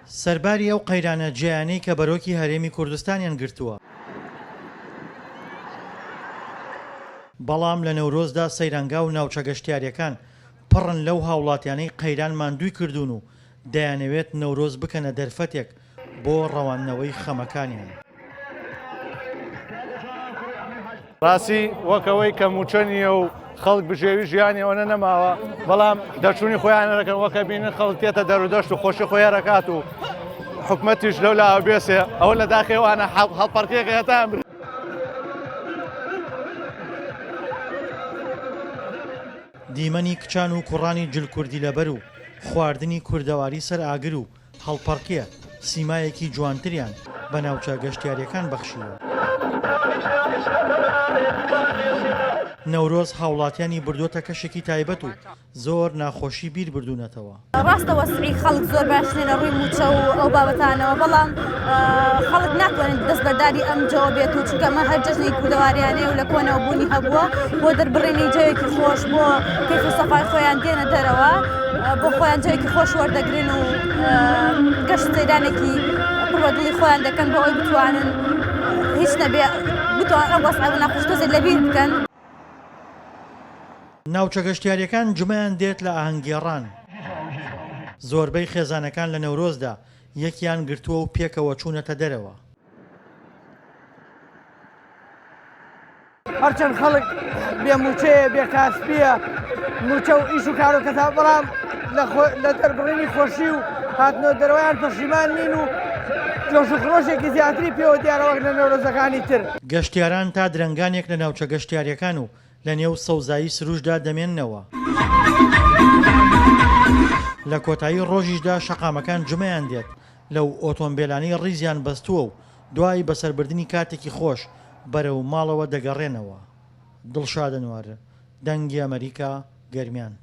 سەرباری ئەو قەیرانە جیایانەی کە بەرۆکی هەرێمی کوردستانیان گرتووە، بەڵام لە نەورۆزدا سەیرانگا و ناوچە گەشتیارییەکان پڕن لەو هاوڵاتیانەی قەیران ماندووی کردوون و دەیانەوێت نەورۆز بکەنە دەرفەتێک بۆ ڕەواندنەوەی خەمەکانیان. ڕاستی وەک ئەوەی کە مووچە نییە و خەڵک بژێوی ژیانی ئەوەنە نەماوە، بەڵام دەرچوونی خۆیان دەکەن وەک ئەبینن خەڵک تێتە دەرودەشت و خۆشی خۆی هەرەکات و حکومەتیش لەو لاوە بێسێ ئەوە لە داخی ئەوانە هەڵپەڕکێکە هەتا ئەمرن. دیمەنی کچان و کوڕانی جل کوردی لەبەر و خواردنی کوردەواری سەر ئاگر و هەڵپەڕکێ سیمایەکی جوانتریان بە ناوچە گەشتیارییەکان بەخشیوە. نەورۆز هاوڵاتیانی بردووەتە کەشێکی تایبەت و زۆر ناخۆشی بیر بردوونەتەوە. ڕاستە وەزعی خەڵک زۆر باش نیە لە ڕووی مووچە و ئەو بابەتانەوە، بەڵام خەڵک ناتوانێت دەستبەرداری ئەم جەوە بێت و چونکە ئەمە هەر جەژنی کوردەواریانەیە و لە کۆنەوە بوونی هەبووە بۆ دەربڕینی جەوێکی خۆش بۆ کەیف و سەفای خۆیان دێنە دەرەوە بۆ خۆیان جەوێکی خۆش وەردەگرن و گەشت سەیرانێکی پڕ بە دڵی خۆیان دەکەن بۆ ئەوەی بتوانن هیچ نەبێ بتوان ئەو وەزعە ناخۆش تۆزێک لەبیر بکەن. ناوچە گەشتیارییەکان جمەیان دێت لە ئاهەنگگێڕان. زۆربەی خێزانەکان لە نەورۆزدا یەکیان گرتووە و پێکەوە چوونەتە دەرەوە. هەرچەند خەڵک بێ مووچەیە، بێ کاسپییە، مووچە و ئیش و کار و کەساب، بەڵام لە دەربڕینی خۆشی و هاتنەوە دەرەوەیان پەشیمان نین و جۆش و خرۆشێکی زیاتری پێوە دیارە وەک لە نەورۆزەکانی تر. گەشتیاران تا درەنگانێک لە ناوچە گەشتیارییەکان و لە نێو سەوزایی سروشتدا دەمێننەوە. لە کۆتایی ڕۆژیشدا شەقامەکان جمەیان دێت لەو ئۆتۆمبێلانەی ڕیزیان بەستووە و دوای بەسەربردنی کاتێکی خۆش بەرەو ماڵەوە دەگەڕێنەوە. دڵشاد ئەنوەر، دەنگی ئەمەریکا، گەرمیان.